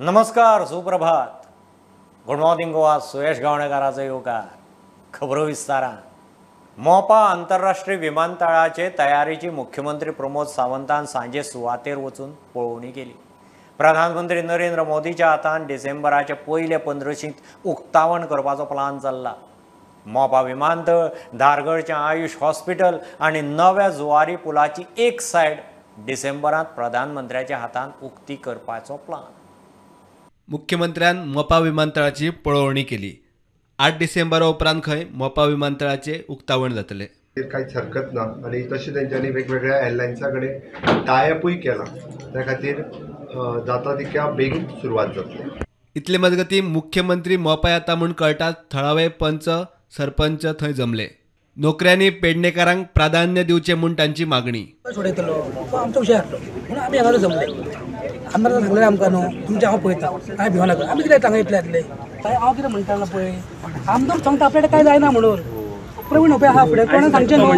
नमस्कार, सुप्रभात. Good morning Goa, सुयश गावणेकाराचो येवकार. खबरो विस्तारान. मोपा आंतरराष्ट्रीय विमानतळाचे तयारीची मुख्यमंत्री प्रमोद सावंतान सांजे सुवातेर वचून पळोवणी केली. प्रधानमंत्री नरेंद्र मोदीच्या हातान डिसेंबराचे पयले पंद्रशींत उक्तावण करपाचो प्लान चल्ला. मोपा विमानतळ, धारगळचें आयुष हॉस्पिटल आनी नव्या जुवारी पुलाची एक सायड डिसेंबरांत प्रधानमंत्र्याच्या हातान उक्ती करपाचो प्लान. मुख्यमंत्र्यान मोपा विमानतळाची पळोवणी केली. 8 डिसेंबरा उपरांत खंय मोपा विमानतळाचे उक्तावण जातले. कांयच हरकत ना आनी तशें तेंच्यांनी वेगवेगळ्या एअरलायन्सा कडेन टायअपूय केला, त्या खातीर जाता तितक्या बेगीन सुरवात जातली. इतले मजगती मुख्यमंत्री मोपा येता म्हूण कळटा थळावे पंच सरपंच थंय जमले. नोकऱ्यांनी पेडणेकारांक प्राधान्य दिवचें म्हूण तांची मागणी. सोडयतलो तो आमचो विशय हाडलो म्हणून आमी हांगा जमले. आमदार सांगलें आमकां न्हू तुमचें हांव पळयता, कांय भिवो नाका. आमी कितें सांगा इतलें जातलें? हांव कितें म्हणटा पळय, आमदार सांगता आपल्याक कांय जायना म्हणून. प्रवीण उबे आहा फुडें कोणा सांगचें न्हू.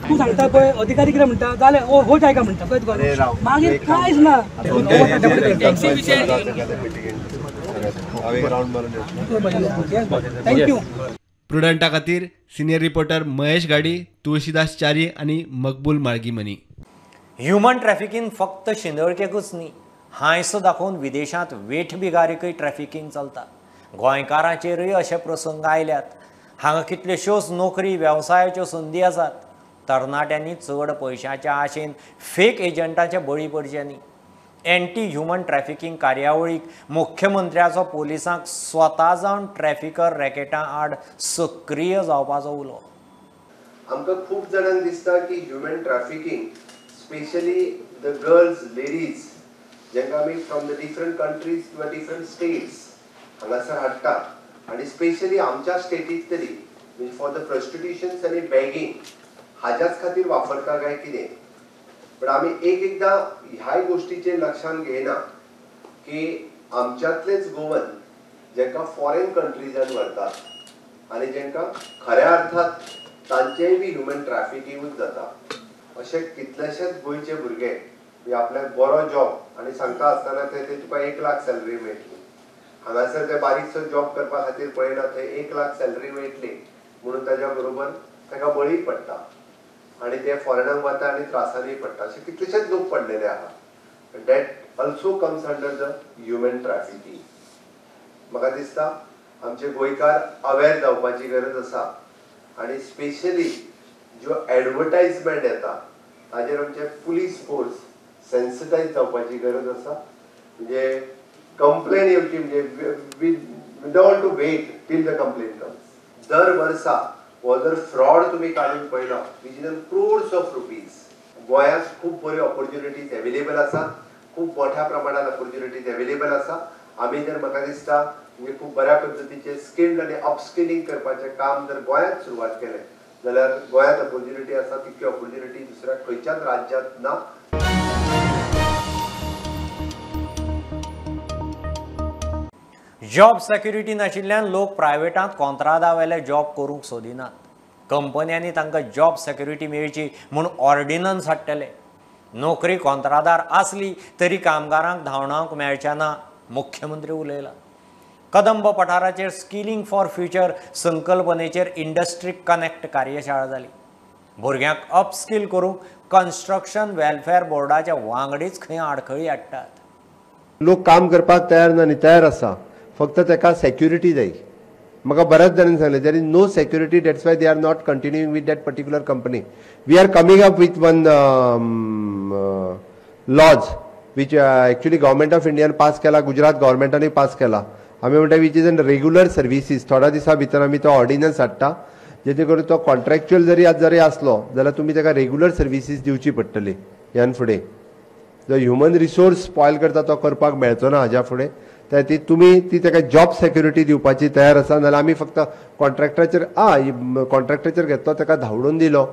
तूं सांगता पळय, अधिकारी कितें म्हणटा जालें हो जायका म्हणटा पळय तुका, मागीर कांयच ना. Thank you. प्रुडंटा खातीर सिनियर रिपोर्टर महेश गाडी, तुळशीदास च्यारी आनी मकबूल माळगीमनी. ह्युमन ट्रॅफिकींग फक्त शिंदळकेकूच न्ही, हांयसो दाखोवन विदेशांत वेठबिगारीकय ट्रॅफिकींग चलता. गोंयकारांचेरूय अशे प्रसंग आयल्यात. हांगा कितल्योश्योच नोकरी वेवसायाच्यो संदी आसात. तरणाट्यांनी चड पयशांच्या आशेन फेक एजंटाचे बळी पडचे न्ही. एंटी ह्युमन ट्रॅफिकींग कार्यावळीक मुख्यमंत्र्याचो पोलिसांक स्वता जावन ट्रॅफिकर रॅकेटां आड सक्रीय जावपाचो उलो. आमकां खूब जाणांक दिसता की human trafficking specially the girls, ladies जांकां आमी फ्रॉम the different countries किंवा डिफरंट स्टेट्स हांगासर हाडटा आनी स्पेशली आमच्या स्टेटींत तरी म्हणजे फॉर the प्रोस्टिट्युशन्स आनी बॅगिंग हाज्याच खातीर वापरता काय कितें. पण आमी एक एकदां ह्याय गोश्टीचेर लक्षान घेयना की आमच्यांतलेच गोवन जांकां फॉरेन कंट्रीजान व्हरतात आनी जांकां खऱ्या अर्थात तांचेय बी ह्युमन ट्रॅफिकिंगूच जाता. अशे कितलेशेच गोंयचे भुरगे म्हणजे आपल्याक बरो जॉब आनी सांगता आसतना ते तुका 1 लाख सॅलरी मेळटली, हांगासर ते बारीकसो जॉब करपा खातीर पळयना, थंय 1 लाख सॅलरी मेळटली म्हणून ताज्या बरोबर ताका बळी पडटा आनी ते फॉरेनाक वता आनी त्रासांनी पडटा. अशे कितलेशेच लोक पडलेले आहा. That also comes under the human trafficking. म्हाका दिसता आमचे गोंयकार अवेर जावपाची गरज आसा आनी स्पेशली ज्यो एडवर्टायजमेंट येता ताजेर आमचे पुलीस फोर्स सेन्सिटायज जावपाची गरज आसा. म्हणजे कंप्लेन येवची म्हणजे we don't to wait till the complain comes. दर वर्सा हो जर फ्रॉड तुमी काडून पळयलो which is in crores of rupees. गोंयांत खूब बऱ्यो ऑपॉर्च्युनिटीज एवेलेबल आसात, खूब मोठ्या प्रमाणात ऑपॉर्च्युनिटीज एवेलेबल आसा. आमी जर म्हाका दिसता म्हणजे खूब बऱ्या पद्दतीचे स्किल्ड आनी अपस्किलिंग करपाचें काम जर गोंयांत सुरवात केलें जाल्यार गोंयांत ऑपॉर्च्युनिटी आसा तितक्यो ऑपॉर्च्युनिटी दुसऱ्या खंयच्याच राज्यांत ना. जॉब सेक्युरिटी नाशिल्ल्यान लोक प्रायव्हेटांत कॉन्त्रादा वेले जॉब करूंक सोदिनात. कंपन्यांनी तांकां जॉब सेक्युरिटी मेळची म्हूण ऑर्डिनन्स हाडटले. नोकरी कॉन्त्रादार आसली तरी कामगारांक धांवडावंक मेळचें ना, मुख्यमंत्री उलयला. कदंब पठाराचेर स्किलिंग फॉर फ्युचर संकल्पनेचेर इंडस्ट्री कनेक्ट कार्यशाळा जाली. भुरग्यांक अपस्किल करूंक कन्स्ट्रक्शन वेलफेअर बोर्डाच्या वांगडीच खंय आडखळी हाडटात. लोक काम करपाक तयार ना आनी तयार आसा, फक्त ताका सेक्युरिटी जाय. म्हाका बऱ्याच जाणांनी सांगलें there is no security, that's why they are not continuing with that particular company. We are coming up with one laws which actually government of Indian pass केला, गुजरात गव्हर्मेंटानूय पास केला. आमी म्हणटा which is an regular services. थोड्या दिसां भितर आमी तो ordnance हाडटा जेणे करून तो कॉन्ट्रॅक्च्युअल जरी आसलो जाल्यार तुमी ताका रेगुलर सर्विसीस दिवची पडटली. ह्यान फुडें जो ह्युमन रिसोर्स स्पॉयल करता तो करपाक मेळचो ना हाज्या फुडें. त्या ती तुमी ती ताका जॉब सेक्युरिटी दिवपाची तयार आसा, नाजाल्यार आमी फक्त कॉन्ट्रॅक्टाचेर कॉन्ट्रॅक्टाचेर घेतलो ताका धांवडून दिलो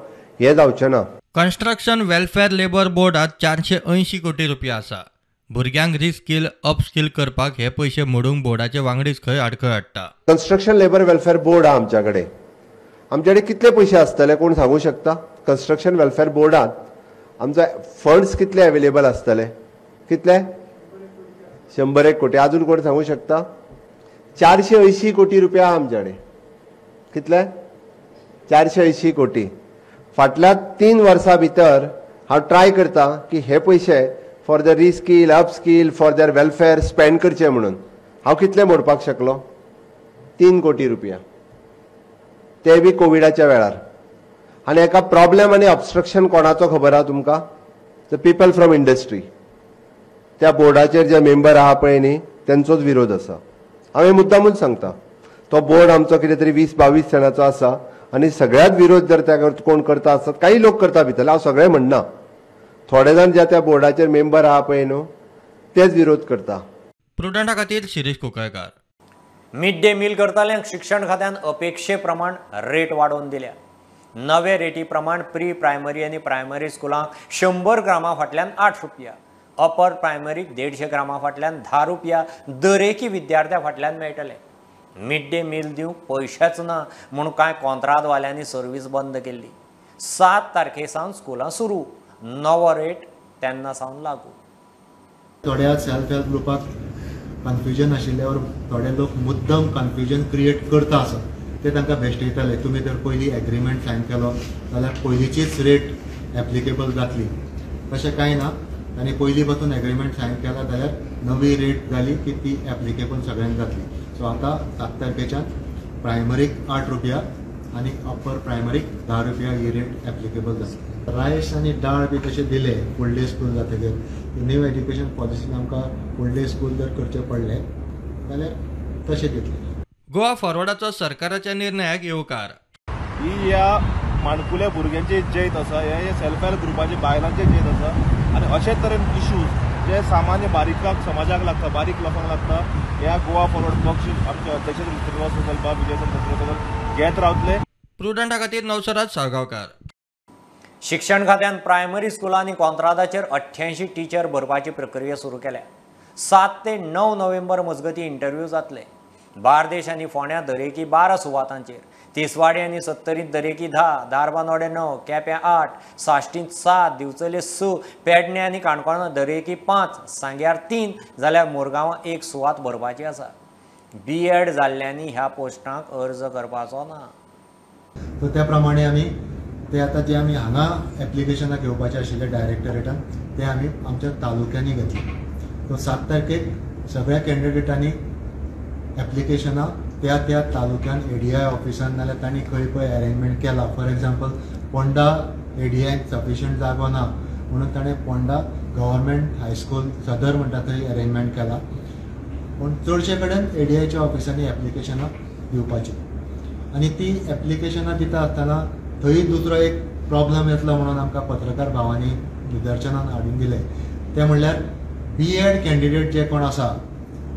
हें जावचें ना. कन्स्ट्रक्शन वेलफेअर लेबर बोर्डात 480 कोटी रुपया आसा. भुरग्यांक रिस्किल अपस्किल करपाक हे पयशे मोडूंक बोर्डाचे वांगडीच खंय आडखळ हाडटा. कन्स्ट्रक्शन लेबर वेलफेअर बोर्ड आहा आमच्या कडेन. आमचे कडेन कितले पयशे आसतले कोण सांगू शकता? कन्स्ट्रक्शन वेलफेअर बोर्डांत आमचो फंड्स कितले अवेलेबल आसतले? कितले? 101 कोटी. अजून कोण सांगू शकता? 480 कोटी रुपया आमचे कडेन. कितले? 480 कोटी. फाटल्या 3 वर्सां भितर हांव ट्राय करता की हे पयशे for the reskill, upskill, for their welfare spend करचे म्हणून. हांव कितले मोडपाक शकलो? 3 कोटी रुपया, ते बी कोविडाच्या वेळार. आनी एका प्रॉब्लेम आनी ऑब्स्ट्रक्शन कोणाचो खबर आहा तुमकां? The people from industry. त्या बोर्डाचेर जे मेंबर आहा पळय न्ही, तेंचोच विरोध आसा. हांवें मुद्दामूच सांगता, तो बोर्ड आमचो कितें तरी 20-22 जाणांचो आसा आनी सगळ्यात विरोध जर त्या कोण करता आसत, काही लोक करता भितरले, हांव सगळे म्हणना, थोडे जाण ज्या त्या बोर्डाचेर मेंबर आहा पळय न्हू तेच विरोध करता. प्रुडंटा खातीर Shirish Kunkalkar. Mid day meal करताल्यांक शिक्षण खात्यान अपेक्षे प्रमाण रेट वाडोवन दिल्या. नवे रेटी प्रमाण प्री प्रायमरी आनी प्रायमरी स्कुलांक 100 ग्रामा फाटल्यान 8 रुपया, अपर प्रायमरीक 150 ग्रामा फाटल्यान 10 रुपया दरेकी विद्यार्थ्या फाटल्यान मेळटले. मिड डे मील दिवंक पयशेच ना म्हूण कांय कोंत्रादवाल्यांनी सर्वीस बंद केल्ली. 7 तारखे सावन स्कुलां सुरू, नवो रेट तेन्ना सावन लागू. थोड्या सेल्फ हेल्प ग्रुपाक कन्फ्युजन आशिल्ल्यावर थोडे लोक मुद्दम कन्फ्युजन क्रिएट करता आसत, ते तांकां भेश्टयताले. तुमी जर पयलीं एग्रीमेंट सायन केलो जाल्यार पयलींचीच रेट एप्लिकेबल जातली, तशें कांय ना. आनी पयलीं पासून एग्रीमेंट सायन केला जाल्यार नवी रेट जाली की ती एप्लिकेबल सगळ्यांक जातली. सो आतां 7 तारखेच्यान प्रायमरीक 8 रुपया आनी अपर प्रायमरीक 10 रुपया ही रेट एप्लिकेबल जातली. रायस आनी डाळ बी तशें दिले फुल डे स्कूल जातकीर न्यू एज्युकेशन पॉलिसीन आमकां फुल डे स्कूल जर करचें पडलें जाल्यार तशें दितलें. गोवा फॉरवर्डाचो सरकाराच्या निर्णयाक येवकार. ही ह्या माणकुल्या भुरग्यांचे जैत आसा, हे सेल्फ हेल्प ग्रुपाचे बायलांचे जैत आसा आनी अशे तरेन इश्यूज जे सामान्य बारीक समाजाक लागता, बारीक लोकांक लागता, ह्या गोवा फॉरवर्ड पक्ष आमचे अध्यक्ष श्रीनिवास बाब विजय सरदेसाय घेत रावतले. प्रुडंटा खातीर नवसराज साळगांवकार. शिक्षण खात्यान प्रायमरी स्कुलांनी कोंत्रादाचेर 88 टिचर भरपाची प्रक्रिया सुरू केल्या. 7 ते 9 नोव्हेंबर मजगती इंटरव्यू जातले. बार्देश आनी फोंड्या दरेकी 12 सुवातांचेर, तिसवाडी आनी सत्तरींत दरेकी 10, धारबांदोडें 9, केप्यां 8, साश्टींत 7, दिवचले 6, पेडणे आनी काणकोणां दरेकी 5, सांग्यार 3 जाल्यार मुरगांवां 1 सुवात भरपाची आसा. बी एड जाल्ल्यांनी ह्या पोस्टांक अर्ज करपाचो ना. सो त्या प्रमाणे आमी ते आतां जे आमी हांगा एप्लिकेशनां घेवपाचें आशिल्लें डायरेक्टरेटान ते आमी आमच्या तालुक्यांनी घेतले. सो 7 तारखेक सगळ्या कॅन्डिडेटांनी एप्लिकेशनां त्या त्या तालुक्यान एडीआय ऑफिसान नाल्यार तांणी खंय खंय अरेंजमेंट केला. फॉर एग्जाम्पल पोंडा एडीआयक सफिशियंट जागो ना म्हणून ताणें पोंडा गव्हर्मेंट हायस्कूल सदर म्हणटा थंय अरेंजमेंट केला. पूण चडशे कडेन एडीआयच्या ऑफिसांनी एप्लिकेशनां दिवपाची आनी ती एप्लिकेशनां दिता आसतना थंय दुसरो एक प्रॉब्लम येतलो म्हणून आमकां पत्रकार भावांनी निदर्शनान हाडून दिलें, तें म्हणल्यार बी एड कॅन्डिडेट जे कोण आसा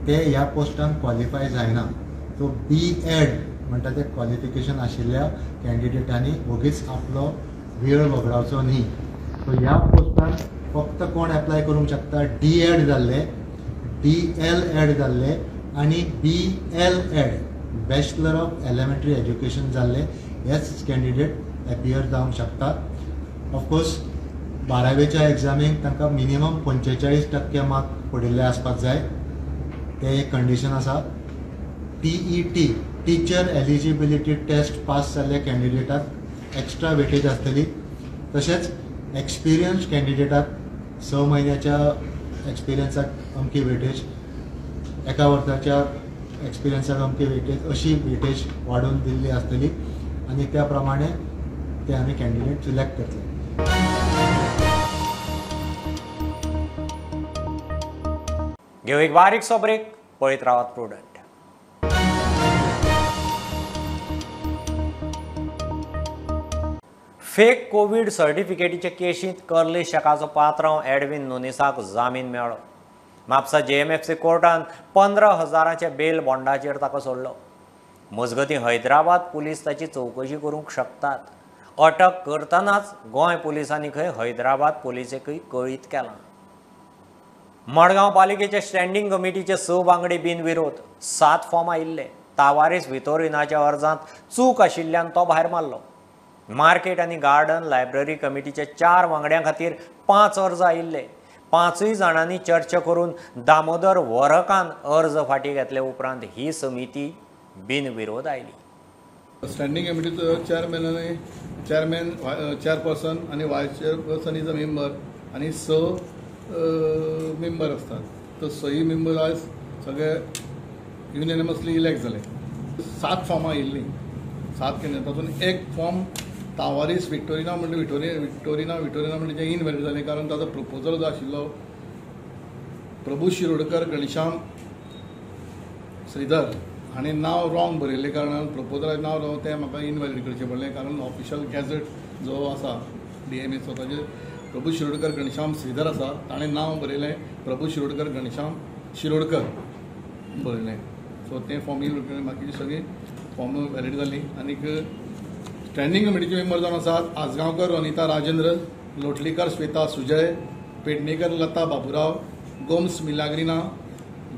ते ह्या पोस्टान क्वॉलिफाय जायना. सो बी एड म्हणटा ते क्वॉलिफिकेशन आशिल्ल्या कॅन्डिडेटांनी वोगीच आपलो वेळ वगडावचो न्ही. सो ह्या पोस्टान फक्त कोण एप्लाय करूंक शकता, डी एड जाल्ले, डी एल एड जाल्ले आनी B El Ed bachelor of elementary education जाल्ले हेच कॅन्डिडेट एपियर जावंक शकतात. ऑफकोर्स 12वेच्या एग्जामीक तांकां मिनिमम 45% मार्क पडिल्ले आसपाक जाय, तें एक कंडिशन आसा. TET teacher eligibility test pass जाल्ल्या कॅन्डिडेटाक एक्स्ट्रा वेटेज आसतली. तशेंच एक्सपिरियन्स कॅन्डिडेटाक 6 म्हयन्याच्या एक्सपिरियन्साक अमकी वेटेज, एका वर्साच्या एक्सपिरियन्साक अमकी वेटेज, अशी वेटेज वाडोवन दिल्ली आसतली आनी त्या प्रमाणे ते आमी कॅन्डिडेट सिलेक्ट करतले. घेऊ एक बारीकसो ब्रेक, पळयत रावात प्रुडंट. फेक कोवीड सर्टिफिकेटीचे केशींत कर्ली शेकाचो पात्रांव एडविन नुनिसाक जामीन मेळ्ळो. म्हापसा JMFC कोर्टान 15,000 बेल बॉन्डाचेर ताका सोडलो. मजगतीं हैदराबाद पुलीस ताची चवकशी करूंक शकतात. अटक करतनाच गोंय पुलिसांनी खंय हैदराबाद पुलिसेकय कळीत केलां. मडगांव पालिकेचे स्टँडिंग कमिटीचे 6 वांगडी बिनविरोध, 7 फॉर्म आयिल्ले. तावारीस वितोरिनाच्या अर्जांत चूक आशिल्ल्यान तो भायर मारलो. मार्केट आनी गार्डन लायब्ररी कमिटीचे 4 वांगड्यां खातीर 5 अर्ज आयिल्ले. पांचूय जाणांनी चर्चा करून दामोदर वरकान अर्ज फाटीं घेतले उपरांत ही समिती बिनविरोध आयली. स्टँडिंग कमिटीचो चेअरमॅन आनी चेअरमॅन चेअरपर्सन आनी vice chairperson is a member आनी 6 मेंबर असतात. तर 6 मेंबर आज सगळे युनॅनिमसली इलेक्ट जाले. 7 फॉर्मां आयिल्लीं, 7 केन्ना तातूंत एक फॉर्म तावारीस विक्टोरिना म्हणल्यार विक्टोरिना म्हणल्यार जें इनव्हॅलिड जालें, कारण ताचो प्रपोजल जो आशिल्लो प्रभू शिरोडकर घनश्याम श्रीधर हाणें नांव रॉंग बरयल्लें कारणान प्रपोजलाचें नांव रॉंग तें म्हाका इनव्हॅलिड करचें पडलें, कारण ऑफिशियल गॅझेट जो आसा डीएमएचो ताजेर प्रभू शिरोडकर घनश्याम श्रीधर आसा, ताणें नांव बरयलें प्रभू शिरोडकर घनश्याम शिरोडकर बरयलें. सो तें फॉर्म इनव्हॅलिड, बाकीची सगळीं फॉर्म व्हॅलिड जालीं. आनीक स्टँडिंग कमिटीचे मेंबर जावन आसात आजगांवकर अनिता राजेंद्र, लोटलीकर श्वेता सुजय, पेडणेकर लता बाबुराव, गोम्स मिलाग्रिना,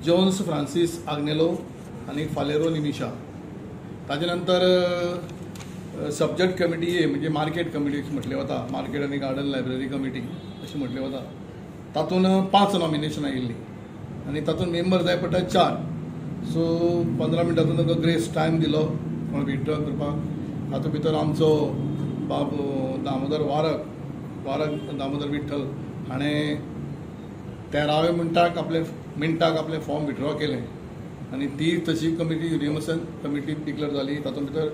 जोन्स फ्रांसीस आग्नेलो आनी फालेरो निमिशा. ताजे नंतर सब्जक्ट कमिटी ए म्हणजे मार्केट कमिटी म्हटलें वता, मार्केट आनी गार्डन लायब्ररी कमिटी अशें म्हटलें वता, तातूंत 5 नॉमिनेशन आयिल्लीं आनी तातूंत मेंबर जाय पडटा 4. सो 15 मिनटांचो तांकां ग्रेस टायम दिलो कोण विथड्रॉ करपाक. तातूंत भितर आमचो बाब दामोदर वारक दामोदर विठ्ठल हाणें 13व्या मिनटाक आपलें फॉर्म विथड्रॉ केलें आनी ती तशी कमिटी युनियमस कमिटी डिक्लेअर जाली. तातूंत भितर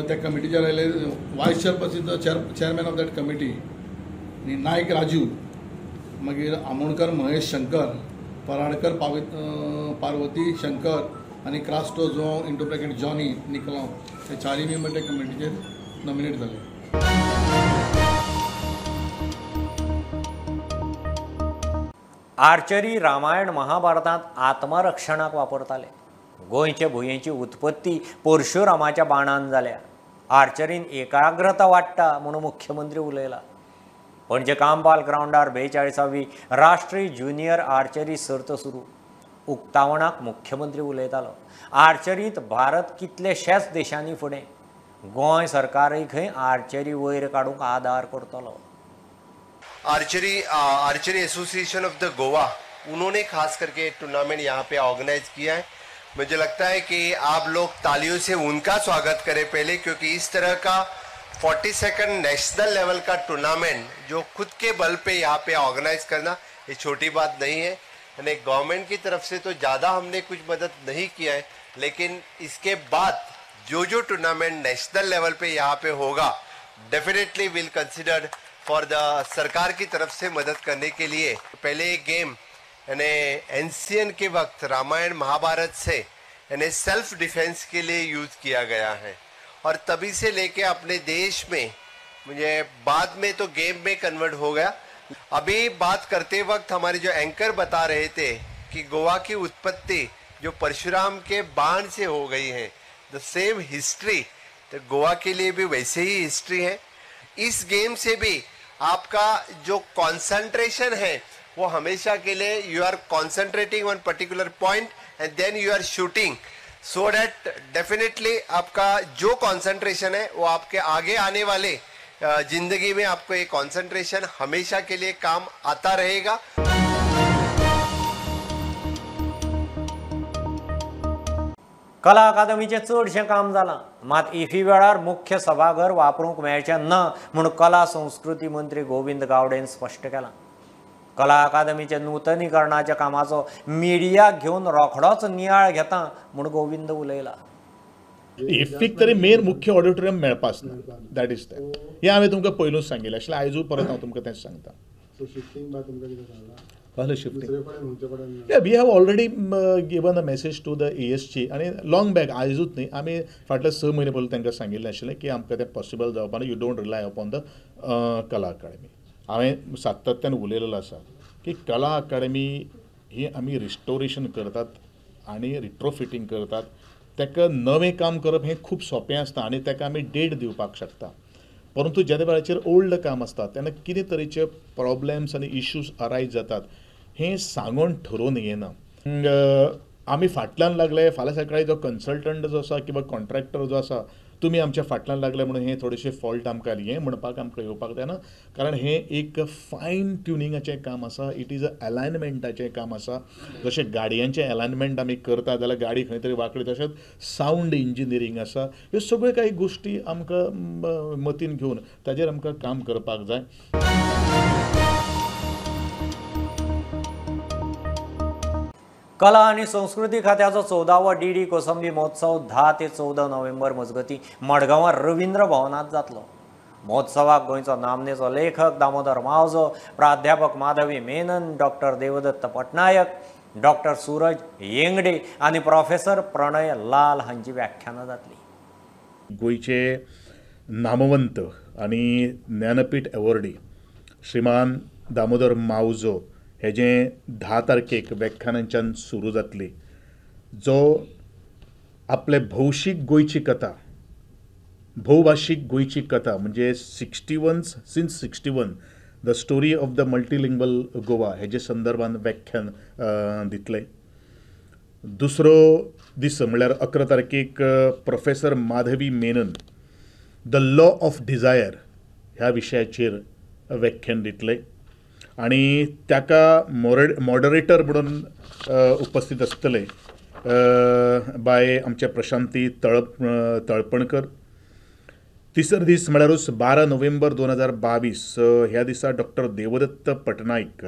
त्या कमिटीचेर आयले vice chairperson chairman of that committee आनी नायक राजू, मागीर आमोणकर महेश शंकर, पराडकर पार्वती शंकर आनी क्रास्टो जो इंटू ब्रॅकेट जॉनी निकलांव, हे 4 मेंबर त्या कमिटीचेर नॉमिनेट जाले. आर्चरी रामायण महाभारतांत आत्मरक्षणाक वापरताले. गोंयचे भुंयेची उत्पत्ती परशुरामाच्या बाणान जाल्या. आर्चरीन एकाग्रता वाडटा म्हणून मुख्यमंत्री उलयला. पणजे कांपाल ग्रावंडार 42वी राष्ट्रीय ज्युनियर आर्चरी सर्त सुरू. उक्तावणाक मुख्यमंत्री उलयतालो. आर्चरींत भारत कितलेशेच देशांनी फुडें. गोंय सरकारय खंय आर्चरी वयर काडूंक आदार करतलो. Archery association of the Goa, उन्होंने खास करके टूर्नामेंट यहाँ पे ऑर्गेनाइज किया है. मुझे लगता है कि आप लोग तालियों से उनका स्वागत करें पहले, क्योंकि इस तरह का 42nd national level का टूर्नामेंट जो खुद के बल पे यहाँ पे ऑर्गेनाइज करना ये छोटी बात नहीं है. यानी गवर्नमेंट की तरफ से तो ज़्यादा हमने कुछ मदद नहीं किया है, लेकिन इसके बाद जो जो टूर्नामेंट नेशनल लेवल पे यहाँ पे होगा definitely will consider for the सरकार की तरफ से मदद करने के लिए. पहले ये गेम यानी एंशियन के वक्त रामायण महाभारत से यानी सेल्फ डिफेंस के लिए यूज़ किया गया है और तभी से लेके अपने देश में मुझे बाद में तो गेम में कन्वर्ट हो गया. अभी बात करते वक्त हमारे जो एंकर बता रहे थे कि गोवा की उत्पत्ति जो परशुराम के बाण से हो गई है, the same history तो गोवा के लिए भी वैसे ही हिस्ट्री है. इस गेम से भी आपका जो कंसंट्रेशन है वो हमेशा के लिए you are concentrating on particular point and then you are shooting, so that definitely आपका जो कंसंट्रेशन है वो आपके आगे आने वाले जिंदगी में आपको ये कंसंट्रेशन हमेशा के लिए काम आता रहेगा. कला अकादमीचें चडशें काम जालां, मात इफी वेळार मुख्य सभाघर वापरूंक मेळचें ना म्हूण कला संस्कृती मंत्री गोविंद गावडेन स्पश्ट केलां. कला अकादमीच्या नूतनीकरणाच्या कामाचो मिडियाक घेवन रोखडोच नियाळ घेता म्हूण गोविंद उलयला. इफ्फीक तरी मेन मुख्य ऑडिटोरियम मेळपाच ना, that is that. हें हांवें तुमकां पयलूच सांगिल्लें आशिल्लें, आयजूय परत हांव तुमकां तेंच सांगता. कसलें shifting? We have already given a message to the ASG आनी लॉंग बॅक, आयजूच न्ही, आमी फाटले 6 म्हयने पयलीं तांकां सांगिल्लें आशिल्लें की आमकां तें पॉसिबल जावपा ना, you don't rely upon the Kala Akademi. हांवें सातत्यान उलयलेलो आसा की कला अकादमी ही आमी रिस्टोरेशन करतात आनी रिट्रोफिटींग करतात, ताका नवें काम करप हें खूब सोंपें आसता आनी ताका आमी डेट दिवपाक शकता. परंतु ज्या वेळाचेर ओल्ड काम आसता तेन्ना कितें तरेचे प्रॉब्लेम्स आनी इश्यूज अरायज जातात हें सांगून ठरोवन येना. आमी फाटल्यान लागले, फाल्यां सकाळीं जो कन्सल्टंट जो आसा किंवा कॉन्ट्रॅक्टर जो आसा तुमी आमच्या फाटल्यान लागले म्हणून हें थोडेशें फॉल्ट आमकां हें म्हणपाक आमकां येवपाक जायना, कारण हें एक फायन ट्युनिंगाचें काम आसा, it is a एलायनमेंटाचें काम आसा. जशें गाडयांचें एलायनमेंट आमी करता जाल्यार गाडी खंय तरी वांकडी, तशेंच सावंड इंजिनियरींग आसा. ह्यो सगळ्यो कांय गोश्टी आमकां मतीन घेवन ताजेर आमकां काम करपाक जाय. कला आनी संस्कृती खात्याचो 14वो डी.डी. कोसंबी महोत्सव 10 ते 14 नोव्हेंबर मजगतीं मडगांवां रवींद्र भवनांत जातलो. महोत्सवाक गोंयचो नामनेचो लेखक दामोदर मावजो, प्राध्यापक माधवी मेनन, डॉक्टर देवदत्त पटनायक, डॉक्टर सूरज येंगडे आनी प्रोफेसर प्रणय लाल हांची व्याख्यानां जातली. गोंयचे नामवंत आनी ज्ञानपीठ एवॉर्डी श्रीमान दामोदर मावजो हेजें 10 तारखेक व्याख्यानांच्यान सुरू जातली, जो आपले भौशीक गोंयची कथा, भोवभाशीक गोंयची कथा म्हणजे 61 since 61 the story of the multilingual Goa हेजे संदर्भान व्याख्यान दितले. दुसरो दीस म्हणल्यार 11 तारखेक professor Madhavi Menon the law of desire ह्या विशयाचेर व्याख्यान दितले आनी ताका मॉडरेटर म्हणून उपस्थित आसतले बाय आमचे प्रशांती तळपणकर. तिसरो दीस म्हळ्यारूच 12 नोव्हेंबर 2022 ह्या दिसा डॉक्टर देवदत्त पटनायक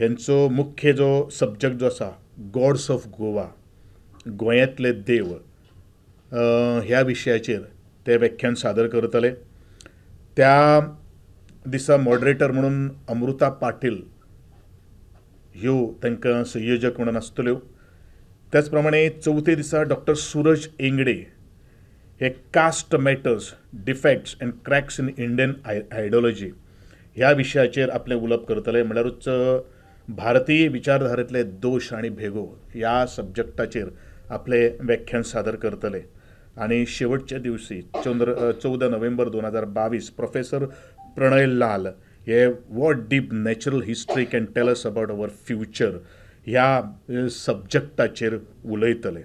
हेंचो मुख्य जो सब्जॅक्ट जो आसा गॉड्स ऑफ गोवा, गोंयांतले देव ह्या विशयाचेर ते व्याख्यान सादर करतले. त्या दिसा मॉडरेटर म्हणून अमृता पाटील ह्यो तांकां संयोजक म्हणून आसतल्यो. त्याच प्रमाणे चवथे दिसा डॉक्टर सूरज एंगडे हे caste matters defects and cracks in Indian ideology ह्या विशयाचेर आपलें उलोवप करतले. म्हणल्यारूच भारतीय विचारधारेंतले दोश आनी भेगो ह्या सब्जॅक्टाचेर आपलें व्याख्यान सादर करतले. आनी शेवटच्या दिवसी 14 नोव्हेंबर 2022 प्रोफेसर प्रणय लाल हे what deep natural history can tell us about our future ह्या सब्जॅक्टाचेर उलयतले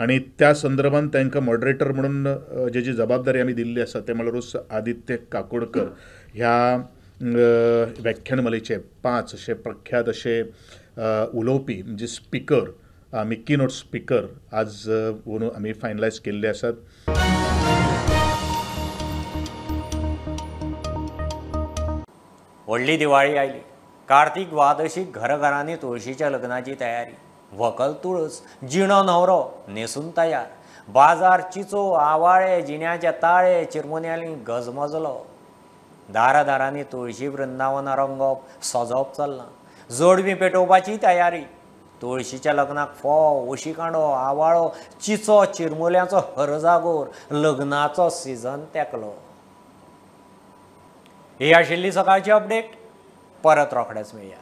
आनी त्या संदर्भान तांकां मॉडरेटर म्हणून जेजी जबाबदारी आमी दिल्ली आसा ते म्हणल्यारूच आदित्य काकोडकर ह्या व्याख्यानमालेचे 5 अशे प्रख्यात अशे उलोवपी म्हणजे स्पिकर आमी कीनोट स्पिकर आज म्हणून आमी फायनलायज केल्ले आसात. व्हडली दिवाळी आयली. कार्तीक द्वादशीक घरघरांनी तुळशीच्या लग्नाची तयारी. व्हंकल तुळस, जिणो न्हवरो न्हेसून तयार. बाजार चिचो, आवाळे, जिण्याचे ताळे, चिरमुन्यांनी गजमजलो. दारादारांनी तुळशी वृंदावनां रंगोवप, सजोवप चल्लां. जोडवीं पेटोवपाची तयारी. तुळशीच्या लग्नाक फोव, ओशीकांडो, आवाळो, चिचो, चिरमुल्यांचो हरजागोर. लग्नाचो सिजन तेंकलो. ही आशिल्ली सकाळची अपडेट. परत रोखडेच मेळया.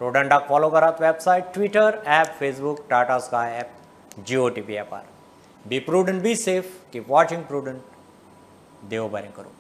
प्रुडंटाक फॉलो करात website, Twitter, app, Facebook, Tata Sky app, Jio TV ॲपार. Be prudent, be safe, keep watching Prudent. देव बरें करूं.